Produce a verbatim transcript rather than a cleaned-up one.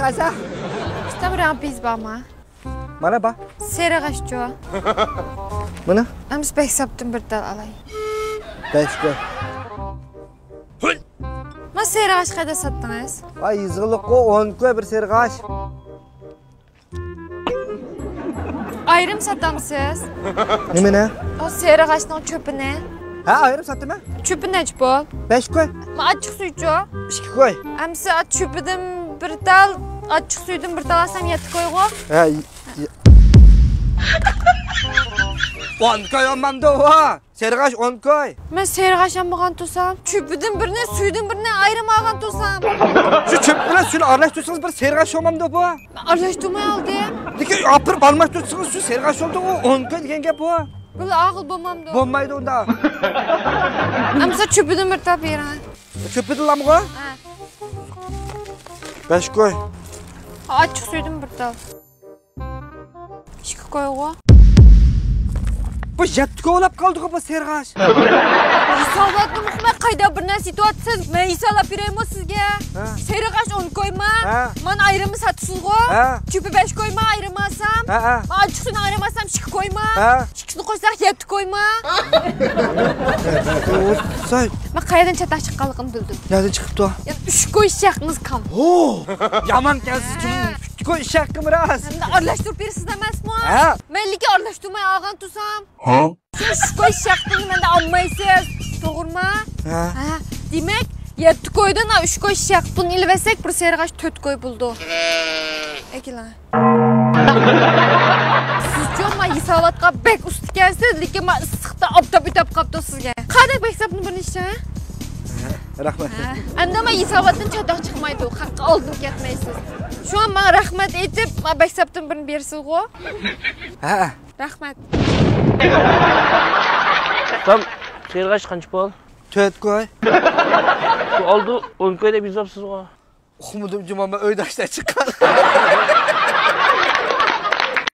ئەسە. كىتاب رەڭ بىز بارما؟ مانا بار. سېرىغاچچۇ. مانا. ئەمىسە بەك ساپتىن بىر تال ئالاي. بەش كوي. ما سېرىغاچ قەيدە ساتتىڭىز؟ ئاي، يېزىلىققۇ ئون كوي بىر سېرىغاچ. ئايرىم ساتامسىز؟ نېمىنى؟ ئۇ سېرىغاچنىڭ چۆپىنى. ھە، ئايرىم ساتىمەن. چۆپى نەچچە پۇل؟ بەش كوي. ما ئاچچىق سۈيىچۇ؟ ئىككى كوي. ئەمسە چۆپىدىن بىر تال، ئاچچىق سۈيىدىن بىر تال ئالسام يەتتە كويغۇ؟ ھە، ي-، ي-، ئون كوي بولمامدۇ ئۇ؟ سېرىغاچ ئون كوي. مەن سېرىغاچ ئالمىغان تۇرسام، چۆپىدىن بىرنى، سۈيىدىن بىرنى ئايرىم ئالغان تۇرسام. شۇ چۆپ بىلەن سۈينى ئارىلاشتۇرسىڭىز بىر سېرىغاچ بولمامدۇ بۇ؟ مەن ئارىلاشتۇرماي ئالدىم. لېكىن ئاپىرىپ ئالماشتۇرسىڭىز شۇ سېرىغاچ بولدى، ئۇ ئون كوي دېگەن گەپ ئۇ. بۇلا ئاغىل بولمامدۇ؟ بولمايدۇ ئۇندا. ئەمسە چۆپىدىن بىر تال بېرىڭ. چۆپىدىنلامغۇ؟ ھە. بەش كوي. ئاچچىق سۈيىدىن بىر تال. ئىككى كويغۇ. بۇ يەتتە كوي بولاپ قالدىغۇ بۇ سېرىغاچ. ھېساباتنى ئۇقماي قايدا بىر نەرسە ئېيتىۋاتىسىز. مەن ھېسابلاپ بېرەيمۇ سىزگە؟ ھە. سېرىغاچ ئون كويما؟ ھە. مانا ئايرىمنى ساتىسىزغۇ؟ ھە. چۆپى بەش كويما ئايرىم ئالسام؟ ھە، ھە. ما ئاچچىقسۇنى ئايرىم ئالسام ئىككى كويما؟ ھە. ئىككىسىنى قوشساق يەتتە كويما؟ ساي. مەن قەيەردىن چاتاق چىققانلىقىنى بىلدىم. نەدىن چىقىپتۇ؟ يەنە ئۈچ كوي ئىششەقىڭىز كام. ھو! يامان كەلسىز جۇمۇ. ھە. ئۈچ كوي ئىششەققىمۇ راست. ھەمدە ئارىلاشتۇرۇپ بېرىسىز ئەمەسمۇ؟ ھە. مەن لېكىن ئارىلاشتۇرماي ئالغان تۇرسام. ھە؟ شۇ ئۈچ كوي ئىششەقنى مەندە ئالمايسىز. توغرىما؟ ھە. ھە. دېمەك، يەتتە كويدىن ئۈچ كوي ئىششەق پۇلنى ئېلىۋەتسەك، بىر سېرىغاچ تۆت كوي بولىدۇ. ئەكېلىڭ. سىزچۇ ما ھېساباتقا بەك ئۇستا ئىكەنسىز، لېكىن ما ئىسسىقتا ئاپتاپ ئۆتەپ قاپتۇ سىزگە. قانداق بەك ھېسابنى بىر نېچە؟ رەھمەت. ھە. ئەمدى ما ھېساباتتىن چاتاق چىقمايدۇ، خەققە ئالدىنىپ كەتمەيسىز. شۇڭا ماڭا رەھمەت ئېيتىپ، ما بەك ھېسابتىن بىرنى بېرىسىزغۇ؟ ھە. رەھمەت. ئۇكام، سېرىغاچ قانچە پۇل؟ تۆت كوي. بۇ ئالدى ئون كوي دەپ يېزىۋاپسىزغۇ؟ ئۇقمىدىم جۇما، مەن ئۆيدىن ئىشتىن چىققان.